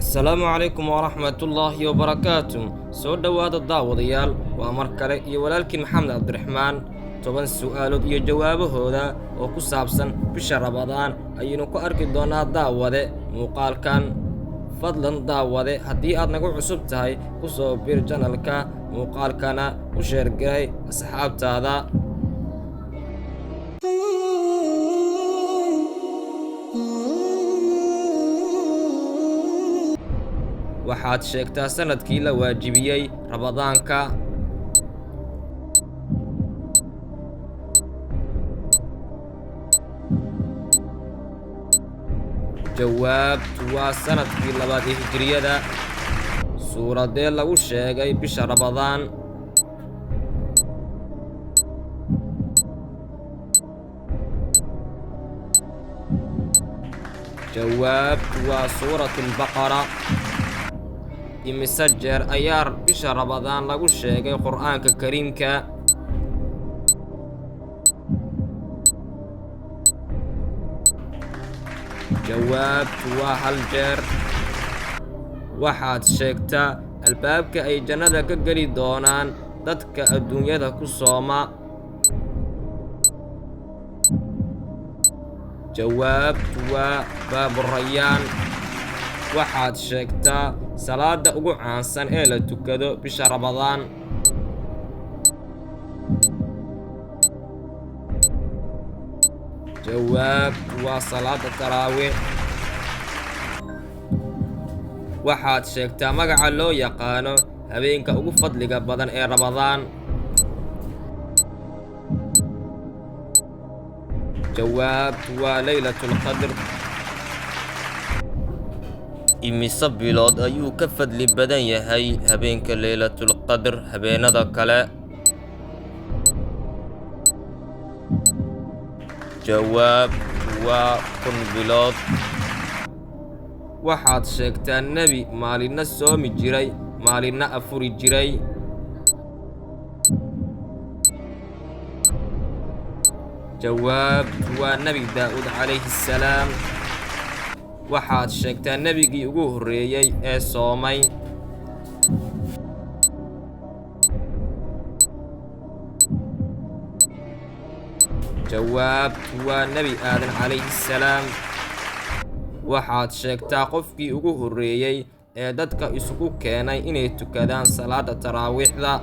Asalaamu calaykum waraxmatullaahi wabarakaatu. Soo dhowaada daawadayaal, waa mar kale iyo walaalkiin Maxamed Cabdiraxmaan. 10 su'aalood iyo jawaabahooda oo ku saabsan bisha Ramadaan ayaynu ku arki doonaa daawade muuqaalkan. Fadlan daawade, haddii aad nagu cusub tahay, ku soo bir channelka, muuqaalkana u share garay asxaabtaada. Waxaad sheegtaa sanadkii la waajibiyey Ramadaanka. Jawaabtu waa sanadkii labaad ee Hijriyada. Suuradee lagu sheegay bisha Ramadaan? Jawaabtu waa Suuratulbaqara. Imise jeer ayaa bisha Ramadaan lagu sheegay Qur'aanka Kariimka? Jawaabtu waa 1 jeer. Waxaad sheegtaa albaabka ay jannada ka geli doonaan dadka adduunyada ku sooma. Jawaabtu waa Baaburayaan. Waxaad sheegtaa salaada ugu caansan ee la tukado bisha Ramadaan. Jawaabtu waa salaada Taraawiix. Waxaad sheegtaa magaca loo yaqaano habeenka ugu fadliga badan ee Ramadaan. Jawaabtu waa Laylatul Qadr. Imise bilood ayuu ka fadli badan yahay habeenka Laylatul Qadr habeenada kale? Jawaabtu waa 1000 bilood. Waxaad sheegtaa nebi maalinna soomi jiray, maalinna afuri jiray. Jawaabtu waa Nebi Daa'uud calayhi salaam. Waxaad sheegtaa nebigii ugu horreeyey ee soomay. Jawaabtu waa Nebi Aadan calayhi salaam. Waxaad sheegtaa qofkii ugu horreeyey ee dadka isugu keenay inay tukadaan salaada taraawiixda.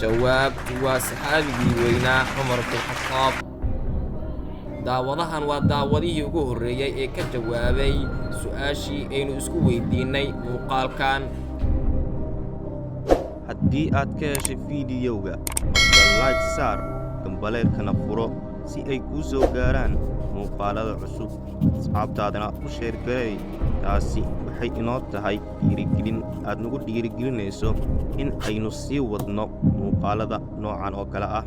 Jawaabtu waa saxaabigii weynaa Cumar bin Khataab. Daawadahan waa daawadihii ugu horreeyey ee ka jawaabay su'aashii aynu isku weydiinay muuqaalkan. Haddii aad ka heshay fiidiyowga, fadlan like saar, gambaleelkana furo si ay kuu soo gaaraan muuqaalada cusub. Asxaabtaadana u share garey. Taasi waxay inoo tahay dhiirigelin aad nagu dhiirigelinayso in aynu sii wadno muuqaalada noocan oo kale ah.